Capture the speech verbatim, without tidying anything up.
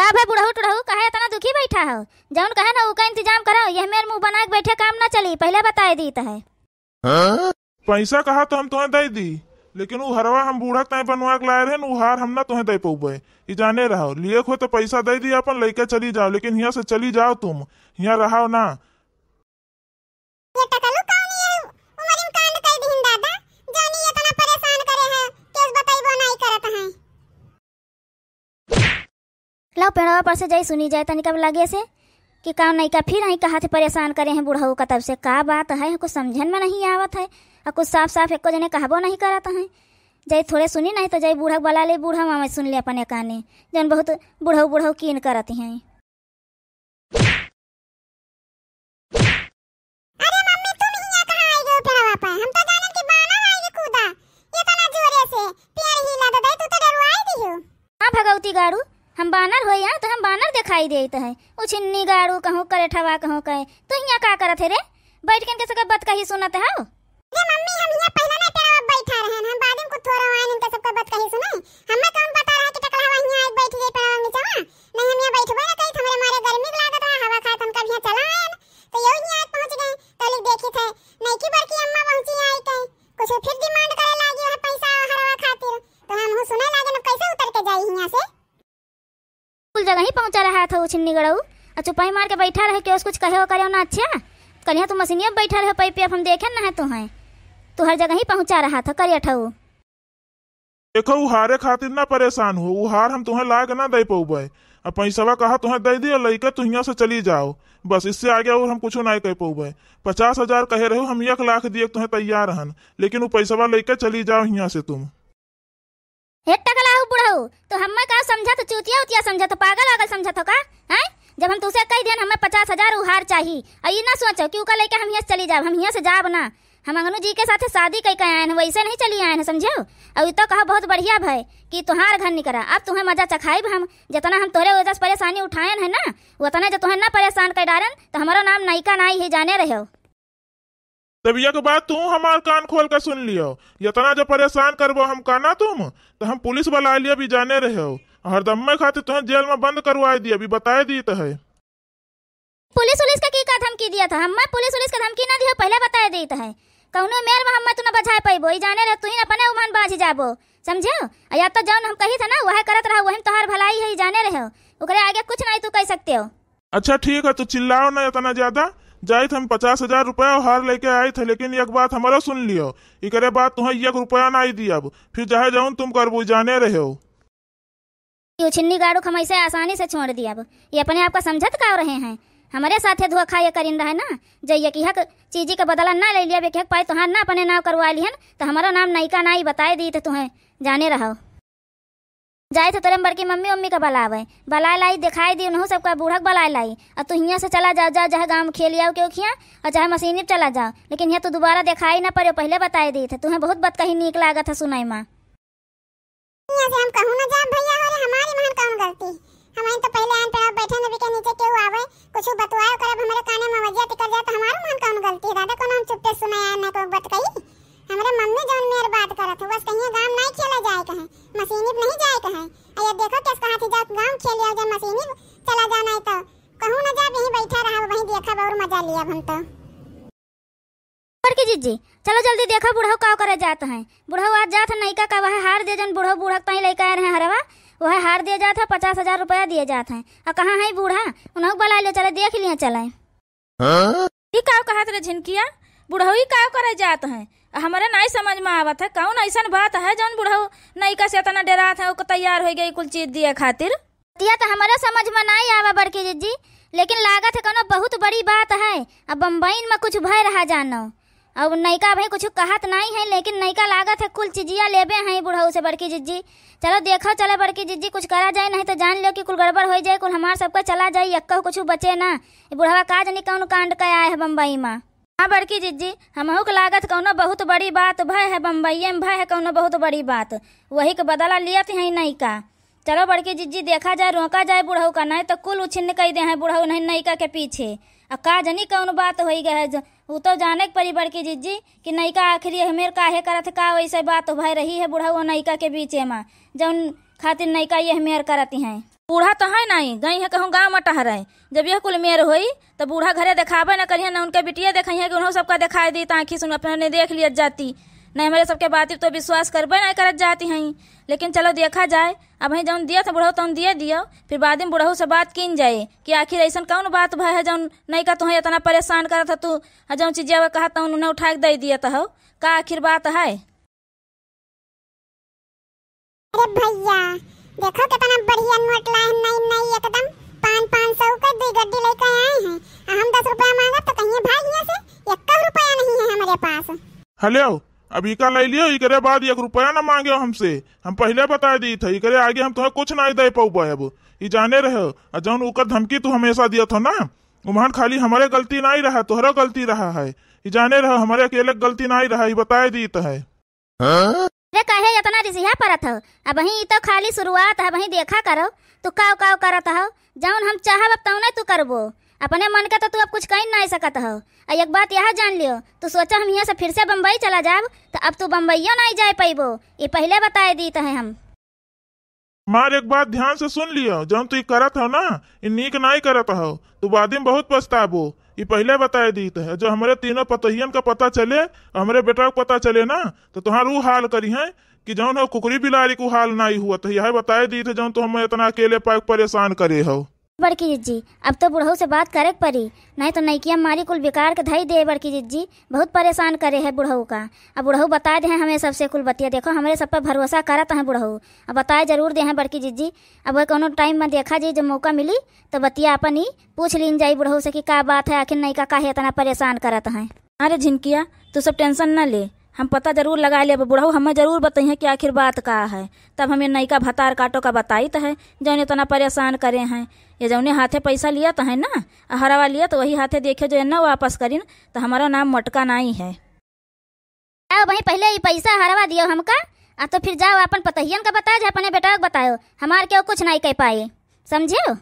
अब है बुढ़ऊ टुढ़ऊ, काहे इतना दुखी बैठा हो? जौन कहे ना, उका इंतजाम करो। यह मेर मुँह बना के बैठे काम ना चली, पहिले बताए दीत है। पैसा कहा तो हम तोहे दे दी, लेकिन उ हरवा हम बूढ़ा ताई बनवा के लाए रहे न, उ हार हम ना तोहे दे पउबे। ई जाने रहो, लिए हो तो पैसा दे दी, अपन लइके चली जाओ, लेकिन हियाँ से चली जाओ तुम, हियाँ रहो ना। ये टकलू कौन ये उमरी में कांड कर दिहिन दादा, जौनी इतना परेशान करे है, केस बतैबो नहीं करत है। लाओ पेड़वा पर से जाई सुनी जाए तनिका लगे से कि का नइका फिर आई कहा थे परेशान करे हैं बुढ़ऊ का तब से, का बात है, कुछ समझन में नहीं आवत है, और कुछ साफ साफ एको जने कहबो नहीं करत हैं। जाई थोड़े सुनी नहीं तो जाई बूढ़ा के बला ले, बूढ़ा मामा सुन ले अपने काने, जौन बहुत बुढ़ऊ बुढ़ऊ कीन करत हैं। अरे मम्मी, तुम हियाँ कहाँ आई गयो पेड़वा पे? हम तो जानन कि बानर आई गयो कूदा। ये तना जोरे से पेड़ हिला दे, तू तो डरवाई दियो। हाँ भगवती गाड़ू, हम बानर होई, हाँ तो हम बानर दिखाई देत है। उछिन्नी गाड़ू कहूँ करे ठवा कहूँ कहे, तू हियाँ का करत है रे? बैठ के इनके सबके बतकही सुनत हौ। अरे मम्मी, हम हियाँ पहले नहीं पेड़वा बैठा रहे, हम बाद में कुछ थोड़ा आए इनके सबके बतकही सुने। हमें कौन पता रहा कि टकलहवा हियाँ आके बैठ गई पेड़वा नीचवा? नहीं, हम यहाँ बैठबे ना करी, हमरे मारे गर्मी के लागत रहा, हवा खाए तन कब यहाँ चला आयन, तो यही यहाँ आके पहुँच गए। तो लिख देखी थे, नहीं की बड़की अम्मा पहुँची आई के, कुछ फिर डिमांड करे लागी है पैसा हरवा खातिर, तो हम हूँ सुने लागे, अब कैसे उतर के जाई यहाँ से? कुल जगह ही पहुँचा रहा था उछिन्नी गड़ऊ, और चुपाई मार के बैठा रहे, क्यों कुछ कहे हो करे हो ना, अच्छा, कल यहाँ तू मशीनिया बैठा रहे, पाइप पे अब हम देखे ना है तू हैं, तू हर जगह ही पहुँचा रहा था, करिया ठऊ। देखो, उ हारे खातिर ना परेशान हो, उ हार हम तुहें लाग ना दे पउबे। अब पैसवा कहा तुहें दे दी और लइके तू हियाँ से चली जाओ, बस इससे आगे और हम कुछ ना कह पउबे। पचास हजार कहे रहो, हम एक लाख दिए तुहें तैयार हन, लेकिन उ पैसवा लइके चली जाओ हियाँ से तुम। हे टकलाहू बुढ़ऊ, तो हम्मे का समझत, चूतिया उतिया समझत, पागल वागल समझत हो का? हैं? जब हम तुसे कह दियन हमें पचास हजार उ हार चाही, और ये ना सोचो कि उका लइके हम हियाँ से चली जाब, हम हियाँ से जाब ना। हम अंगनू जी के साथे शादी कई के आयन है, वैसे नहीं चली आयन है, समझो? और ई तो कहो बहुत बढ़िया भय कि तुहार घर निकरा, अब तुहें मजा चखाइब हम। जितना हम तोहरे वजह से परेशानी उठायन है ना, उतना जो तुहें ना परेशान कर डारन, तो हमारो नाम नयिका नाई है, जाने रहो। तब एक बात तू हमार कान खोल के सुन लियो, जितना जो परेशान करबो हम का ना तुम, तो हम पुलिस बुला लियो, भी जाने रहो। हरदम्मे खातिर तुहें जेल में बंद करवाए दियो, अभी बताए दी तो है। पुलिस उलिस के की का धमकी दिया था? हम्मे पुलिस उलिस के धमकी ना दियो, पहले बताए देत है। कौनो मेर में हम्मे तू ना बझाए पइबो, ई जाने रहे, तू ही अपने उमान बाझ जाबो, समझो? आ या तो जौन हम कही था ना, वह करत रहो, वही में तोहार भलाई है, ई जाने रहो। ओकरे आगे कुछ नहीं तू कह सकते हो। अच्छा ठीक है, तो चिल्लाओ ना इतना ज्यादा। जाइत हम पचास हजार रुपया हार लेके आइत है, लेकिन एक बात हमारा सुन लियो, एकरे बाद तुहें एक रुपया ना आई दियब, फिर चाहे जौन तुम करबो, जाने रहो। ये उछिन्नी गाड़ू हम ऐसे आसानी से छोड़ दियब। ये अपने आप का समझत का रहे हैं? हमरे साथे धोखा ये करिन रहे ना, जो ये किहक चीजी के बदला ना ले लियब, ये किहक पाई तोहार ना अपने नाव करवा लिहन, तो हमारो नाम नयिका ना, ई बताए दी तो तुहें, जाने रहो। जाए थे तोरे बड़की मम्मी उम्मी का बलावे, बलाए लाई, दिखाई दी उन्हों सबका बूढ़क बलाए लाई, और तू हियाँ से चला जा, जा, चाहे गाँव में खेल आओ क्यों खिया, और चाहे मशीनी पे चला जाओ, लेकिन यहाँ तू दोबारा दिखाई ना पड़े, पहले बताए दी थे, तुहें बहुत बतकही नीक लागत है सुनाई माँ। यहाँ से हम कहूँ ना जाब भैया हो रे, हमारी महन कौन गलती? हम तो पहले आन पे बैठे नबी के नीचे केहू आवे, कुछ बतवाए करब, हमरे काने में आवाजिया टिकर जाए तो हमारी महन कौन गलती है? दादा कौन हम चुप्पे सुने आए ना कोई बात कही? हमरे मम्मी जौन मेर बात करत है, बस कहीं गाँव नहीं खेला जाए कहे, मशीनी पे नहीं जाए कहे। आ ये देखो केस कहा थी जाओ गाँव खेल आओ, जब मशीनी चला जाना है तो कहूँ ना जाब, यहीं बैठा रहा, वहीं देखब और मजा लियब हम तो। बड़की जिज्जी, चलो जल्दी देखो बुढ़ऊ का करे जात हैं। बुढ़ऊ आज जात है नयिका का वह हार दे, जौन बुढ़ऊ बूढ़क ताई लेके आए रहे हरवा, वह हार दिए जात है, पचास हजार रुपया दिए जात हैं। आ कहाँ है बूढ़ा? उन्हों को बुला ले, चले देख लिए चले। हाँ? ई का कहत रे झिनकिया, बुढ़ऊ ई का करे जात हैं? आ हमरे नाई समझ में आवत है, कौन ऐसन बात है जौन बुढ़ऊ नयिका से इतना डरात है, ओको तैयार हो गई कुल चीज दिए खातिर? बतिया तो हमरे समझ में नाई आवा बड़की जिज्जी, लेकिन लागत है कौनो बहुत बड़ी बात है। अब बम्बईन में कुछ भय रहा जानो। अब नयिका भाई कुछ कहत नाई है, लेकिन नयिका लागत है कुल चिजिया लेबे हैं बुढ़ऊ से बड़की जिज्जी। चलो देखो, चले बड़की जिज्जी, कुछ करा जाए, नहीं तो जान लो कि कुल गड़बड़ हो जाए, कुल हमार सबका चला जाए, यक्को कुछ बचे ना। ये बुढ़वा का जानी कौन कांड का आए है बम्बई में। हाँ बड़की जिज्जी, हमहू के लागत कौनो बहुत बड़ी बात भय है, बम्बईये में भय है कौनो बहुत बड़ी बात, वही के बदला लियत हैं नयिका। चलो बड़की जिज्जी, देखा जाए, रोका जाए बुढ़ऊ का, नहीं तो कुल उछिन्न कई दे हैं बुढ़ऊ नहीं नयिका के पीछे। आ का जनी कौन बात होई गए है, ज-, उ तो जाने के पड़ी बड़की जिज्जी कि नयिका आखिर यह मेर काहे करत है, का वैसे बात भय रही है बुढ़ऊ और नयिका के बीचे में, जौन खातिर नयिका यह मेर करती हैं। बूढ़ा तो है नहीं, गई है कहूँ गाँव में टहरे। जब यह कुल मेर होई, तो बूढ़ा घरे देखाबे न करिहैं, न उनके बिटिया देखइहैं कि उन्हों सबका देखाई दी, ताकि सुन अपने देख लियत जाती। नहीं हमरे सबके बात तो विश्वास करबे नहीं करत जाती हैं। लेकिन चलो देखा जाए, अबहीं जौन दियत है बुढ़ऊ तौन दिए दियो, फिर बाद में बुढ़ऊ से बात कीन जाए कि आखिर ऐसन कौन बात भय है जौन नैका तुहें इतना परेशान करत है तू, आ जौन चीजिया कहा तौन उन्हें उठा के दे दियत हो, का आखिर बात है? अरे भैया, देखो कितना बढ़िया नोट लाए हैं, नई नई एकदम, पाँच, पाँच सौ के दुई गड्डी लेके आए हैं। आ हम दस रुपया मांगब तो कहिए भाग यहाँ से, एक रुपया नहीं है हमारे पास। हलो, अब इका ले लियो, इकरे बाद एक रुपया ना मांगे हमसे। हम पहले बताए दी थे, इकरे आगे हम तुम्हें कुछ नहीं दे पाऊबा। अब ई जाने रहो, आ जौन ओकर धमकी तू हमेशा दियत हो ना, उम्हन खाली हमारे गलती नहीं रहा, तोहरा गलती रहा है। ई जाने रहो, हमारे अकेले के गलती नहीं रहा, ई बताए दी तो है। अरे काहे इतना रिसिहा परत हो? अबहीं ई तो खाली शुरुआत है, अबहीं देखा करो, तू काव काव करत हो, जौन हम चाहब अब तौने तू करबो। अपने मन के तो तू अब कुछ कही नहीं सकत हो। आ एक बात यह जान लियो, तू सोचा हम यहाँ से फिर से बम्बई चला जाब, तो अब तू बम्बईयो नहीं जाए पैबो, ये पहले बताए दी तो है हम। मार एक बात ध्यान से सुन लियो, जौन तू ई करत हो ना, ई नीक नाई करत हो, तू बाद में बहुत पछताबो। ई पहले बताए दीत है, जो हमरे तीनों पतोहियन का पता चले, हमरे बेटा का पता चले ना, तो तुहार ऊ हाल करिहैं कि जौन हो कुकरी बिलारी को हाल नाई हुआ। तो यह बताए दीत है, जौन तू हमें इतना अकेले पाए परेशान करे हो। बड़की जिज्जी, अब तो बुढ़ऊ से बात करे के पड़ी, नहीं तो नैकिया मारी कुल बेकार के धई दे। बड़की जिज्जी, बहुत परेशान करे है बुढ़ऊ का। अब बुढ़ऊ बताए दे हैं हमें सबसे कुल बतिया। देखो, हमरे सब पर भरोसा करत हैं बुढ़ऊ, अब बताए जरूर दे हैं बड़की जिज्जी। अब वह कौनो टाइम में देखा जाई, जब मौका मिली तो बतिया अपन ही पूछ लीन जाई बुढ़ऊ से कि का बात है, आखिर नैका काहे इतना परेशान करत हैं। अरे झिनकिया, तू सब टेंशन न ले, हम पता जरूर लगा लेब। बुढ़ऊ हमें जरूर बतइहें कि आखिर बात का है, तब हम ये नैका भतार काटो का बताइत है, जौन इतना परेशान करे हैं। ये जौने हाथे पैसा लियत है ना, आ हरवा लियत, वही हाथे देखियो जो एन्ना वापस करिन, तो हमारा नाम मोटका नाई है। जाओ भाई, पहले ई पैसा हरवा दियो हमका, आ तो फिर जाओ अपन पतोहियन का बताओ, जे अपने बेटा का बताओ, हमार केहू कुछ नाई कह पाए, समझियो?